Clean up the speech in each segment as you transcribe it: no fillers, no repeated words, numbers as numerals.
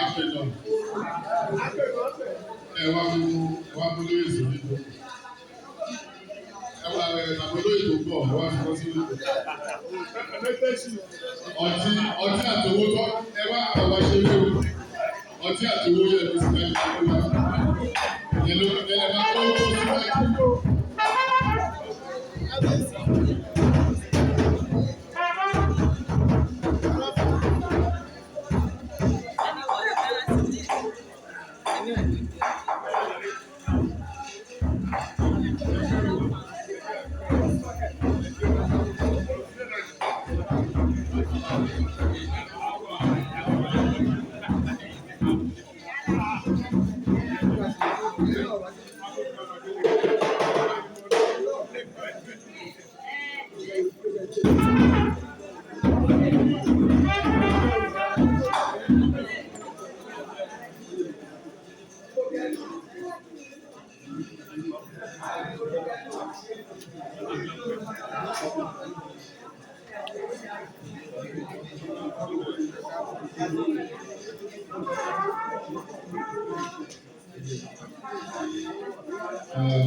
Àpẹnà ẹ wá mú ẹ wá mú lóye sórí ìlú. Ẹ wá ẹ tàbí olóyè tó pọ̀ ẹ wá fi wọ́n sí ìlú. Ọtí ọtí àtòwó tọ́ ẹ wá àwa ṣe lé o. Ọtí àtòwó yẹ kó sì ká ìlú wa. Ìyẹn ló ẹ máa kó tó síwájú.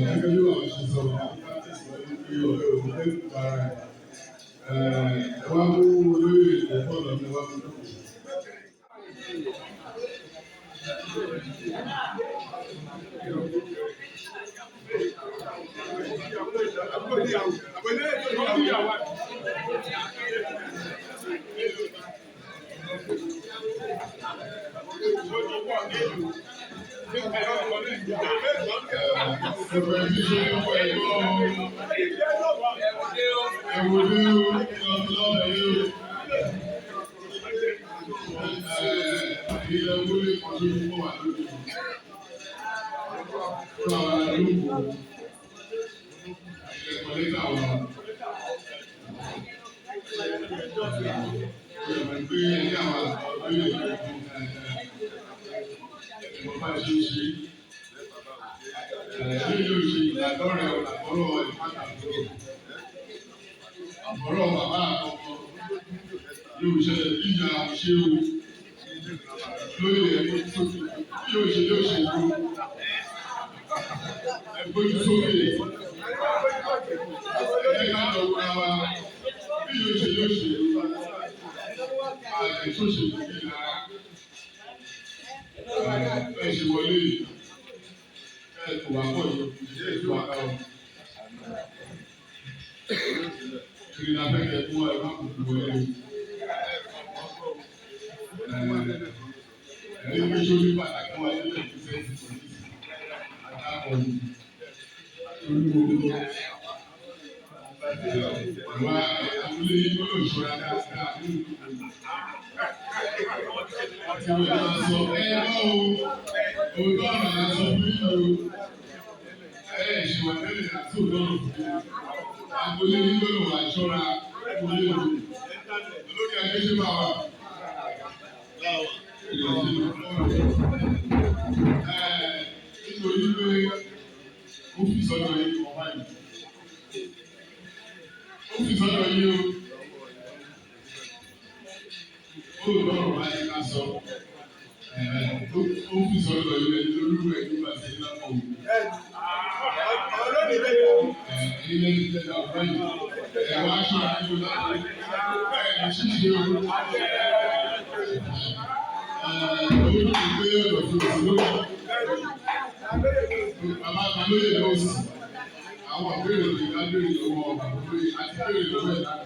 Gẹ́gẹ́ bí wàá ṣe sọ, pé ọ̀rẹ́ òun fẹ́ kú ara ẹ̀. Ẹ wá mú olóyè ẹ̀kọ́ lọ́dún wá mú. Ẹ̀fẹ̀ tí ṣe ń wọ ẹ̀gbọ́n ẹ̀wòdé lọ́dọ̀ yóò. Ilẹ̀ wọlé kan tó ń bọ̀ wá lórí. Fún àwọn àlùkò, ẹ̀kọ́ lẹ́tà wa. Ìgbà pé ní àwọn olóyè ẹ̀kọ́ bá ṣe é ṣe. Ẹ̀ẹ́dì yóò ṣe ìdádọ́rẹ̀ àbọ̀rọ̀ ìpàtàkùrọ̀. Àbọ̀rọ̀ bàbá àkọ́kọ́ yóò ṣẹlẹ̀ bí ìyá ṣe o. Lóyè ẹ̀kọ́ sókè yóò ṣe yóò ṣe ìlú. Ẹ̀gbójú sókè. Ẹ ká lọ wúra wa bí yóò ṣe yóò ṣe ìlú. Àgbẹ̀ tó ṣe kò ní ìlara. Ẹ ṣe wọlé yìí. Ẹ kò wá pọ̀ yìí, ẹ kò wá ká o. Kiri la fẹ́ kẹ́ kó ẹ má kó kó wọlé o. Ẹ̀rí pé sórí pàtàkì wà nílẹ̀ ìfẹ́ ìfọ̀lì àtàkùn olúwo. Ìwà abúlé yìí gbọ́dọ̀ ṣọ́ra dáadáa nínú ìlú. Tí wọ́n máa sọ ẹ náà o, òótọ́ ọ̀rọ̀ la sọ fún yín o. Ẹ ṣèwà tẹ́lẹ̀ àti òótọ́ ọ̀rọ̀ fún yín. Agbolé yìí gbọ́dọ̀ wà ṣọ́ra agbolé o. Olórí agbésẹ́ máa wà. Nítorí pé ó fi sọ́dọ̀ yín kọ̀ báyìí. Ó fi sọ́dọ̀ yín o. Ó lọ́rọ̀ báyìí ká sọ. Ó fi sọ́dọ̀ yín ẹni lórúkọ ẹ̀ nígbà tí ẹ lápò. Ilé ìjẹta báyìí. Ẹ wá aṣọ àdúgbò láti ẹ̀ ṣíṣe o. Olùgbé ọ̀dọ̀ fún òsì lórí. Bàbá kan lóye lọ́sì. Àwọn àbẹ̀rẹ̀ òde ká béèrè lọ́wọ́ bàbá lóye àti béèrè lọ́wọ́ ẹ̀ lánàá.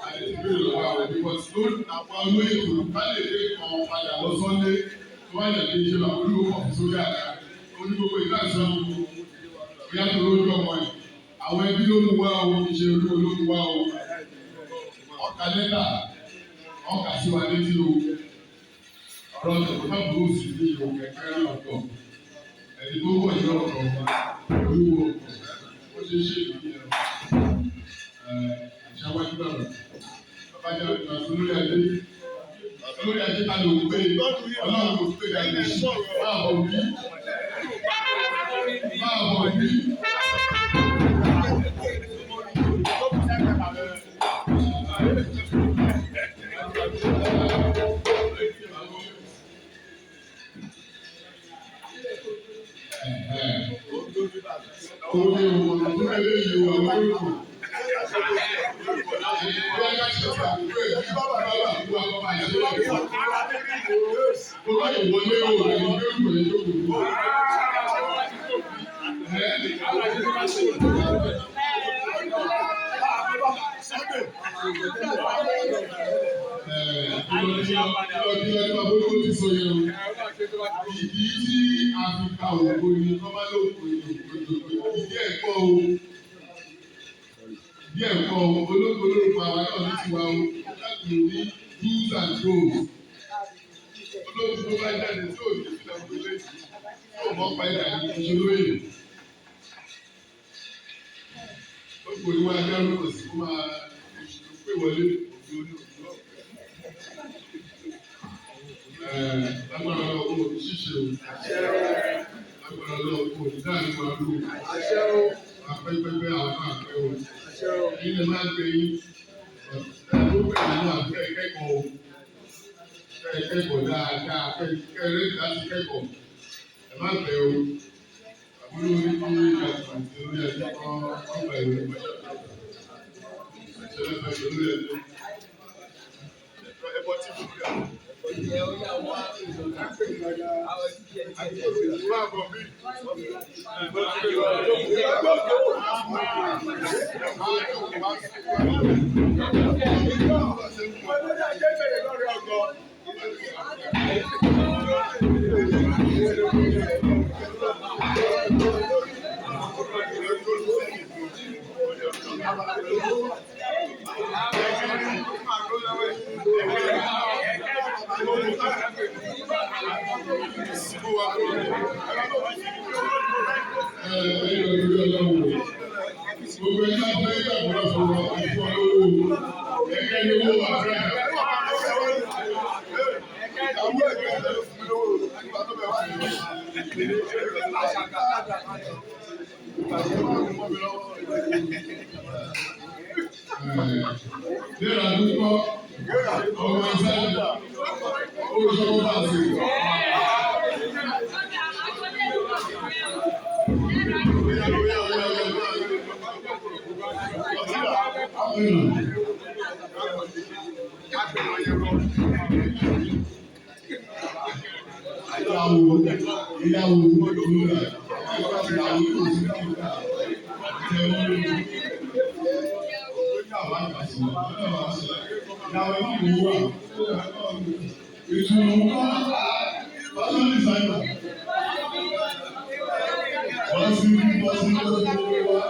Àti béèrè lọ́wọ́ àwọn ẹbí wọn. Lórí àwọn olóyè tó bá lè dé kan padà lọ sọ́lé tó bá lè dé iṣẹ́ bàbá olúwo kọ̀ fún sórí àga. Ó ní gbogbo ìgbà ìsọ ìyá tó lójú ọmọ ẹ̀. Àwọn ẹbí ló mú wá o, ìṣe olúwo ló mú wá o. Ọkà lẹ́tà, ọkà sí wa létí o. Ọ̀rọ̀ tẹ̀gbọ́n bó sì ní ìwò kẹ̀kẹ́ rí ọ̀tọ̀. Ẹni tó wọ̀ yọ ọ̀tọ̀ olúwo ọ̀tọ̀. Ó ṣe é ṣe ìdí ẹ̀rọ. Àṣàwájú bàbá. Bàbá jẹ́ ọ̀tọ̀ olórí ajé. Olórí ajé ta ló ń pè é. Ọlọ́run ló ń pè é àgbè. Máa bọ̀ wí. Máa bọ̀ wí. wá kọ́ máa ṣe é. Tó bá yẹ wọlé o, rẹ̀ ní gbé ìwé jókòó. Ìdí tí a fi ka ògo ni kọ́ máa lò pé ìdí ẹ̀kọ́ o. Ìdí ẹ̀kọ́ o, olóko olórúkọ àwa náà ní tiwa o, láti ní do's and don'ts. Olóko tó bá jáde tí ò ní sílẹ̀ fún ilé tí ò mọ̀ pa ẹ̀dá ní ìṣolóyè. Ó kò ní wá dárúkọ sí kó máa pè wọlé òbí oní òbí náà. Lágbára lọ kó o ṣíṣe o. Lágbára lọ kó o dáàbò wa lò. Apẹ́pẹ́pẹ́ àwọn náà pẹ́ o. Ilé máa ń gbé yín. Ẹ̀rọ pẹ̀lú náà kẹ́ kẹ́kọ̀ọ́ o. Kẹ́ kẹ́kọ̀ọ́ dáadáa. Kẹ́ rẹ́ láti kẹ́kọ̀ọ́. Ẹ má bẹ̀ o. Àbúrò ní kí ìgbà tí olórí ẹbí kọ́ ọgbà ìwé olórí ẹbí. Ẹbọ tí mo fi àwọn. Gbogbo ẹgbẹ́ fẹ́ gbàgbọ́ fún ọ àti ọlọ́wọ́ ẹgbẹ́ ní owó àfẹ́rẹ́. Lẹ́ra dúpọ́, ọmọ ìsáyà, ó ṣọwọ́ bá sí. Ìyàwó ìyàwó ìlúra ìyàwó ìtùnú fashion designer wọ́n sì wọ́n sì wọ́n sì wá.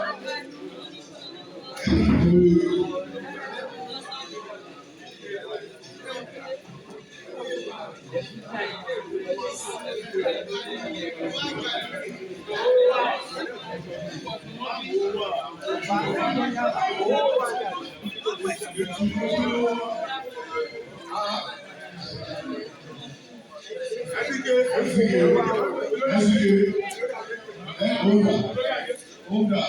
Olga,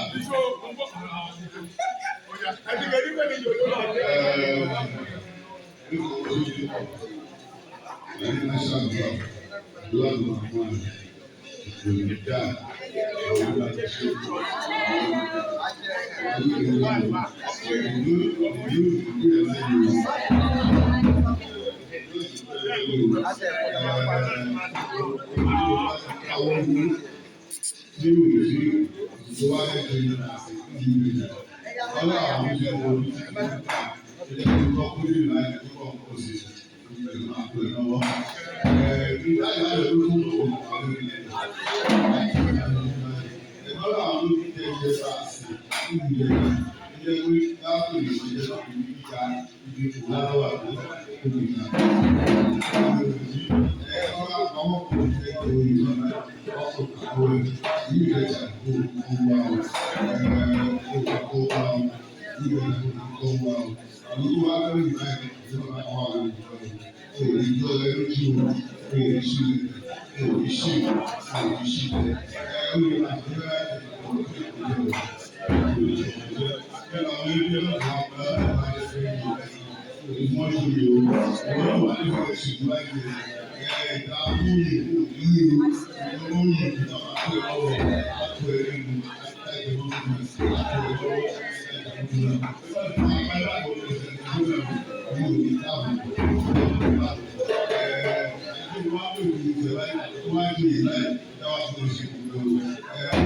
yìí láì dáwà tó ṣe kúrò ẹ̀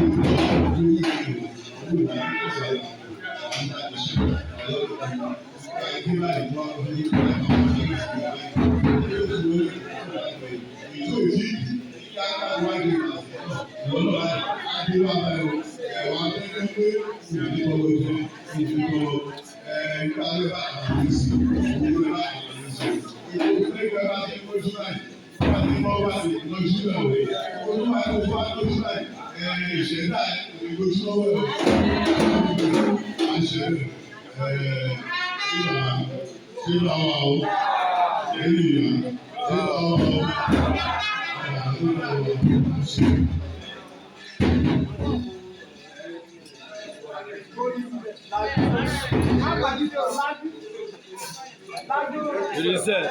ẹ̀ ìṣẹ̀dá ìgbésílọ́wọ́ àṣẹ Irinṣẹ́.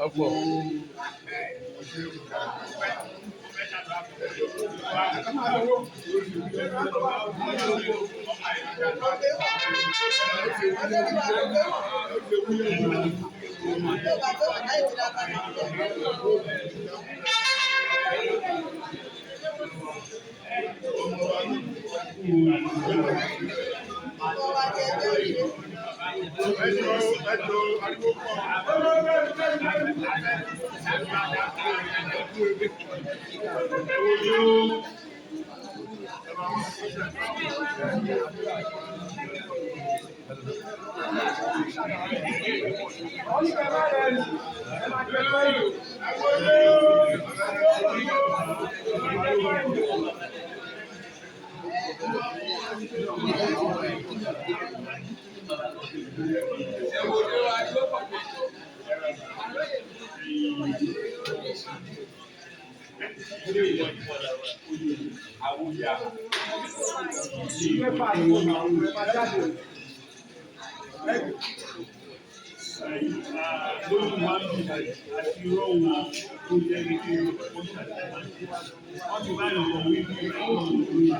Ọ̀pọ̀. Lójú wa ń bì àti irọ́ wọn tó jẹ́ wípé wọ́n ti bá ìrànwọ́ wí bí àwọn olóyè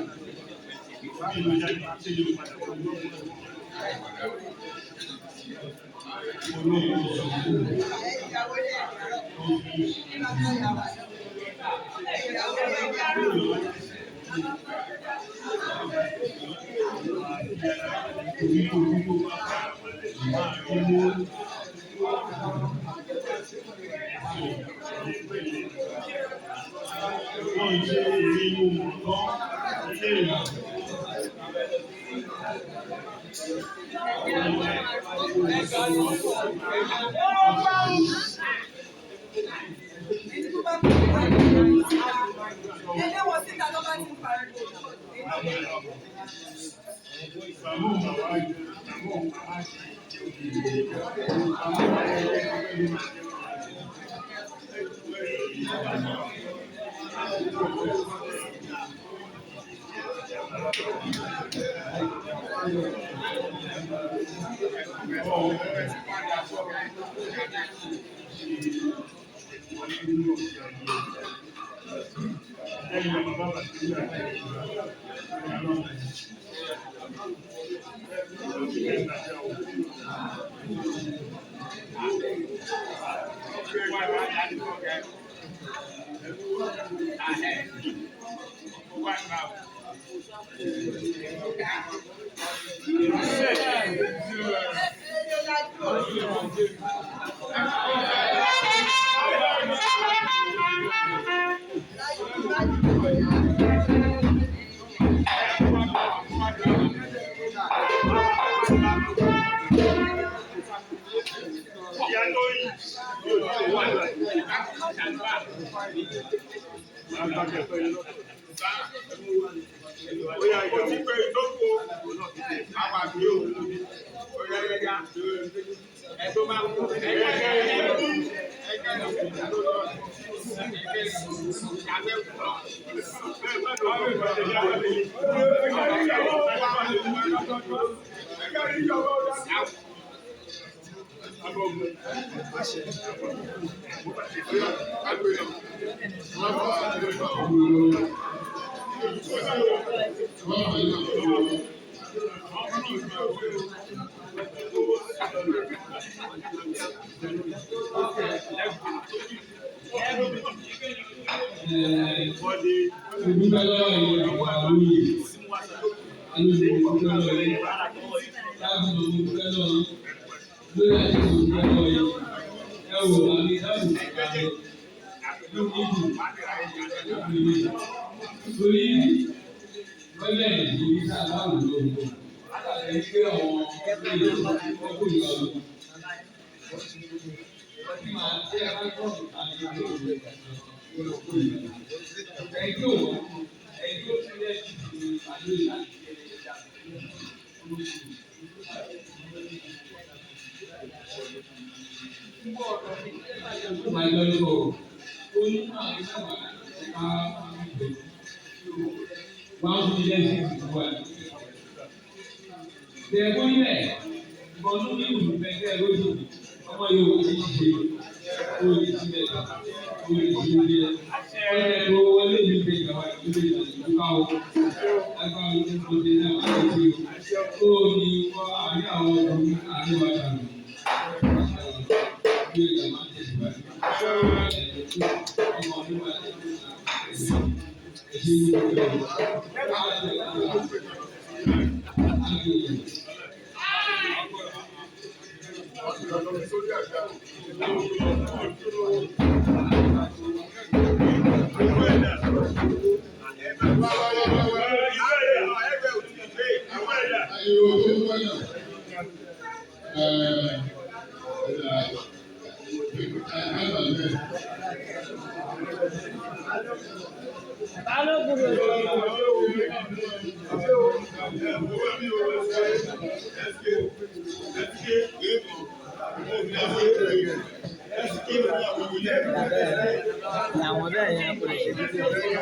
nínú jáde ṣe yóò padà wọ́n Wọ́n ṣe èmi mo mọ̀ tán ilé ìlú. Ìdúpẹ́ lọ́wọ́ ìyẹn àwọn àlóyè alóyè mo dúpẹ́ lọ́wọ́ yín, láàbù mo dúpẹ́ lọ́wọ́ yín, lórí àti mo dúpẹ́ lọ́wọ́ yín. Ẹ wò àmì sábù àmì ló ní ìlú ìlú torí lọ́lẹ̀ yìí ní aláwọ̀ lọ́wọ́ látàrí pé àwọn olóyè ọkọ̀ ìgbà lọ. Wọ́n ti máa tẹ́ akọ́kọ́ àti olóògbé ẹjọ́ ẹjọ́ sílẹ̀ ti àlóyè láti máa lọ lọ ó ní máa ń sábà ká wá fún ilé sí ìdìbò wa. Tẹ̀gbọ́n nílẹ̀ ìbọnú ní ìlú pẹ̀lú lójú ọmọ yóò ti ṣe orí sílẹ̀ orí sílẹ̀ ọ̀rẹ́ tó wọlé mi gbé ìgbà ìlú ìlú káwọ́ agbára tó ń bọ́dé náà wà lójú ó ní wọ́n àárín àwọn ọkùnrin àárín wa dànù. Bí ìgbà máa ń tẹ̀síwájú. Ọmọ ọdún wa ẹ̀ṣẹ̀ ní ìlú Làwọn bẹ́ẹ̀ yẹn kò lè ṣe fídíò.